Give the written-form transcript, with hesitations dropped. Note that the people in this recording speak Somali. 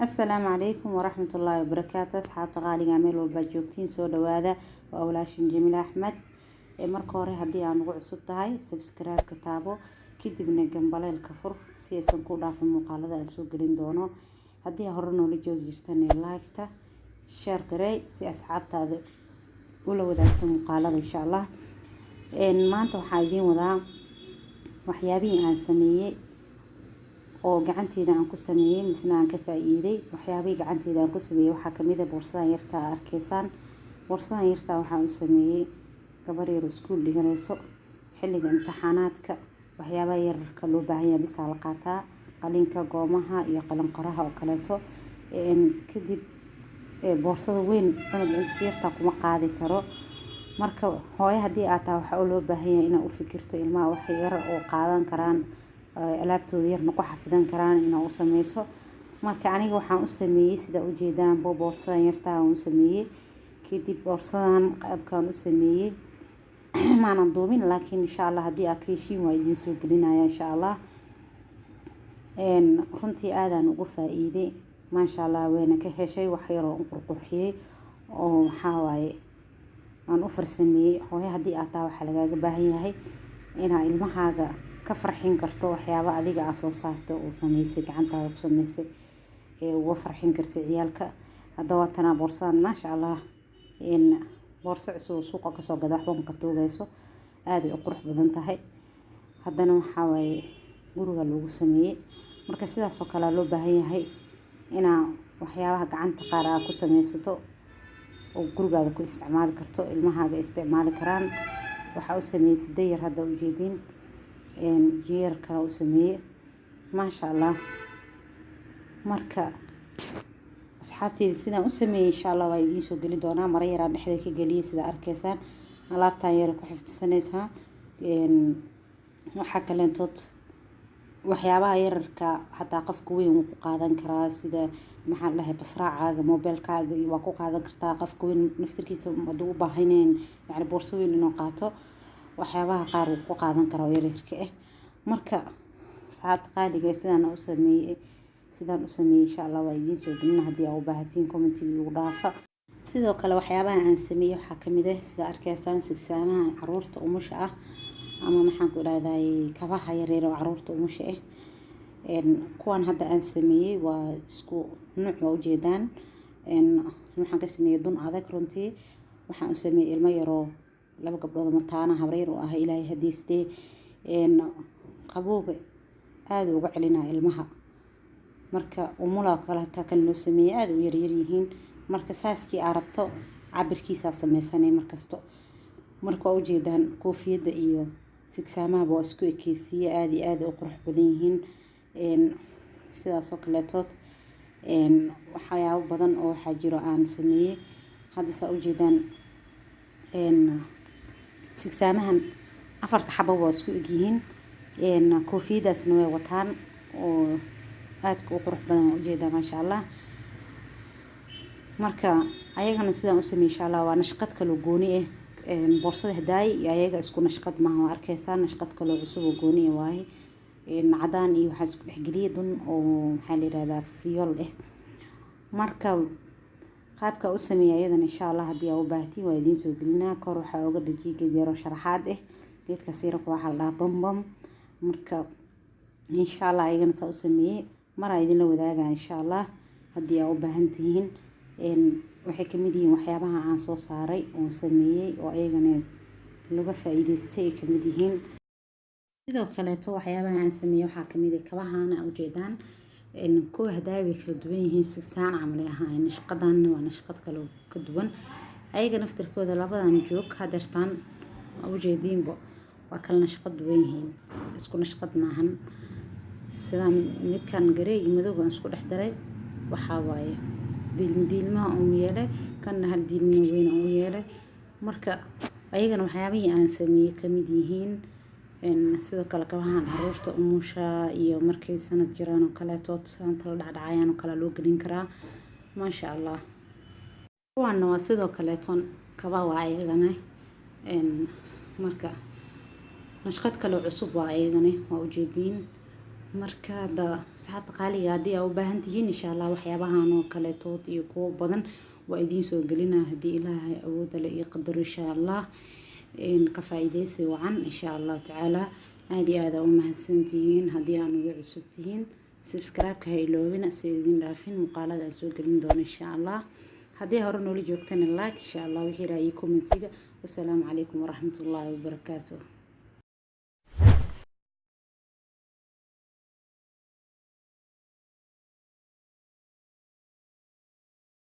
Asalaamu calaykum waraxmatullaahi wabarakaatu. Asxaabta qaaliga, meel walbaad joogtiin, soo dhawaada. Waa walaashin Jamiil Axmed. Marka hore, haddii aan ugu cusub tahay, subscribe-ka taabo, kadibna gambaleelka fur si aysan ku dhaafin muuqaalada aan soo gelin doono. Haddii hore noola joogi jirtan, like-ta, share garey si asxaabtaada ula wadaagto muuqaalada, insha Allah. Maanta waxaa idiin wadaa waxyaabihii aan sameeyey oo gacanteyda aan ku sameeyey, misna aan ka faa-iiday. Waxyaabihii gacanteyda aan ku sameeyey waxaa kamid ah boorsadan yartaa aa arkeysaan. Boorsadan yartaa waxaan u sameeyey gabar yar oo iskuul dhiganayso. Xilliga imtixaanaadka waxyaabaha yararka loo baahan yahay bisaa la qaataa: qalinka, goomaha iyo qalin qoraha oo kaleeto. Kadib boorsada weyn cunuga inta yartaa kuma qaadi karo. Marka hooyo haddii aad tahay, waxaa loo baahan yahay inaad u fikirto ilmaha wax yar oo qaadan karaan, alaabtooda yarna ku xafidan karaan inaad u sameyso. Marka aniga waxaan u sameeyey, sida ujeedaan, boorsadan yartaa aan u sameeyey. Kadib boorsadan qaabkaan u sameeyey maanan duubin, laakiin insha Allah haddii aad ka heshiin, waa idiin soo gelinaya, insha Allah. Runtii aadaan ugu faa-iiday, maasha Allah, wayna ka heshay. Wax yaroo u qurqurxiyey oo maxaa waaye aan u farsameeyey. Hooyo haddii aad tahay, waxaa lagaaga baahan yahay inaa ilmahaaga ka farxin karto waxyaaba adiga aad soo saarto oo sameysay, gacantaada ku sameysay, ee uga farxin karta ciyaalka. Hadda waa tanaa boorsadan, maasha Allah. Boorso cusub oo suuqa kasoo gada waxba ma ka tuugayso, aaday u qurux badan tahay. Haddana waxaa waaye guriga loogu sameeyey. Marka sidaas oo kale loo baahan yahay inaa waxyaabaha gacanta qaar aa ku sameysato oo gurigaada ku isticmaali karto, ilmahaaga isticmaali karaan. Waxaa u sameeyey sida yar hadda ujeediin, jeer kale u sameeyey, maasha Allah. Marka asxaabteyda, sidaan u sameeyey insha Allah waa idiin soo gelin doonaa. Maro yaraan dhexda ka geliyay, sida arkaysaan. Alaabtan yara ku xifdisanaysaa. Waxaa kaleentood waxyaabaha yararka xataa qofka weyn wuu ku qaadan karaa, sida maxaa la dhahay, basraacaaga, mobeelkaaga waa ku qaadan kartaa. Qofka weyn naftirkiisa hadduu u baahanayn yani boorso weyn inuu qaato, waxyaabaha qaar wuu ku qaadan karaa oo yaryarka ah. Marka asxaabta qaaliga, sidaan u sameeyey insha Allah waa idiin soo gelina. Haddii aa u baahatiin, commentiga igu dhaafa. Sidoo kale waxyaabaha aan sameeyey waxaa kamid ah, sida arkaysaan, sigsaamaha caruurta umusha ah, ama maxaan ku idhahday, kabaha yaryar oo caruurta umusha ah. Kuwan hadda aan sameeyey waa isku nuuc, waa ujeedaan. Waxaan ka sameeyey dun adag. Runtii waxaan u sameeyey ilmo yaroo laba gabdhood mataana, habreer oo ah. Ilaahay hadiistee, qabowga aada uga celinaya ilmaha. Marka umulaa kale hataa kan loo sameeyey, aada u yaryar yihiin. Marka saaskii aa rabto cabirkiisaa sameysanay markasto. Marka waa ujeedaan, koofiyadda iyo sigsaamahaba waa isku ekeysiiye, aada iyo aada u qurux badan yihiin. Sidaasoo kaleetood waxyaabo badan oo waxaa jiro aan sameeyey. Hadda saa ujeedaan, sigsaamahan afarta xabo waa isku egyihiin, koofiyadaasna way wataan oo aadka u qurux badan, waa ujeedaa, maasha Allah. Marka ayagana sidaan u sameeyey insha Allah waa nashqad kaloo gooni ah. Boorsada hadaay iyo ayaga isku nashqad maaha, waa arkeysaa. Nashqad kaloo cusub oo gooni ah waaye. Cadaan iyo waxaa isku dhexgeliyay dun oo maxaa la yihahdaa, fiyool ah. Marka qaabka u sameeyay ayadana insha Allah haddii aa u baahatiin, waa idiin soo gelinaa. Kor waxaa oga dhajiyay geed yaroo sharaxaad ah. Geedka siirabka waxaa la dhahaa bambam. Marka insha Allah ayagana saa u sameeyey maraa idinla wadaagaa, insha Allah, haddii aa u baahan tihiin. Waxay kamid yihiin waxyaabaha aan soo saaray oon sameeyey oo ayagana laga faa-iideystay ay kamid yihiin. Sidoo kaleeto waxyaabaha aan sameeyey waxaa kamid ah kabahana ujeedaan. Kuwa hadaawi way kala duwan yihiin, sigsaan camal ay ahaayeen. Nashqadan waa nashqad kale ka duwan. Ayaga naftirkooda labadan joog hadeertaan waa ujeediinbo, waa kala nashqad duwan yihiin, isku nashqad maahan. Sidaan midkan garey iyo madowga aan isku dhex daray, waxaa waaye diilmo diilmaha uun yeelay, kanna hal diilmo weyn uun yeelay. Marka ayagana waxyaabihii aan sameeyey kamid yihiin. Sidoo kale kabahan caruurta umusha iyo markay sanad jiraan oo kaleeto, saanta la dhacdhacayaan oo kale loo gelin karaa, maasha Allah. Kuwaana waa sidoo kaleeton kaba waa ayagana. Marka nashqad kale cusub waa ayagana, waa ujeediin. Marka hadda, asxaabta qaaliga, haddii aa u baahan tihiin, insha Allah, waxyaabahan oo kaleetood iyo kuwo badan waa idiin soo gelinaa, haddii Ilaahay awoodda le ii qadaro, insha Allah. Ka faa-iideysi wacan, insha Allahu tacaala. Aada iyo aada u mahadsantihiin. Haddii aan ugu cusub tihiin, subscribe-ka ha iloobina, si idin dhaafin muuqaalada aan soo gelin doono, insha Allah. Haddii hore noola joogtana, like, insha Allah, wixii raayay commentiga. Wasalaamu calaykum waraxmatullaahi wabarakaatu.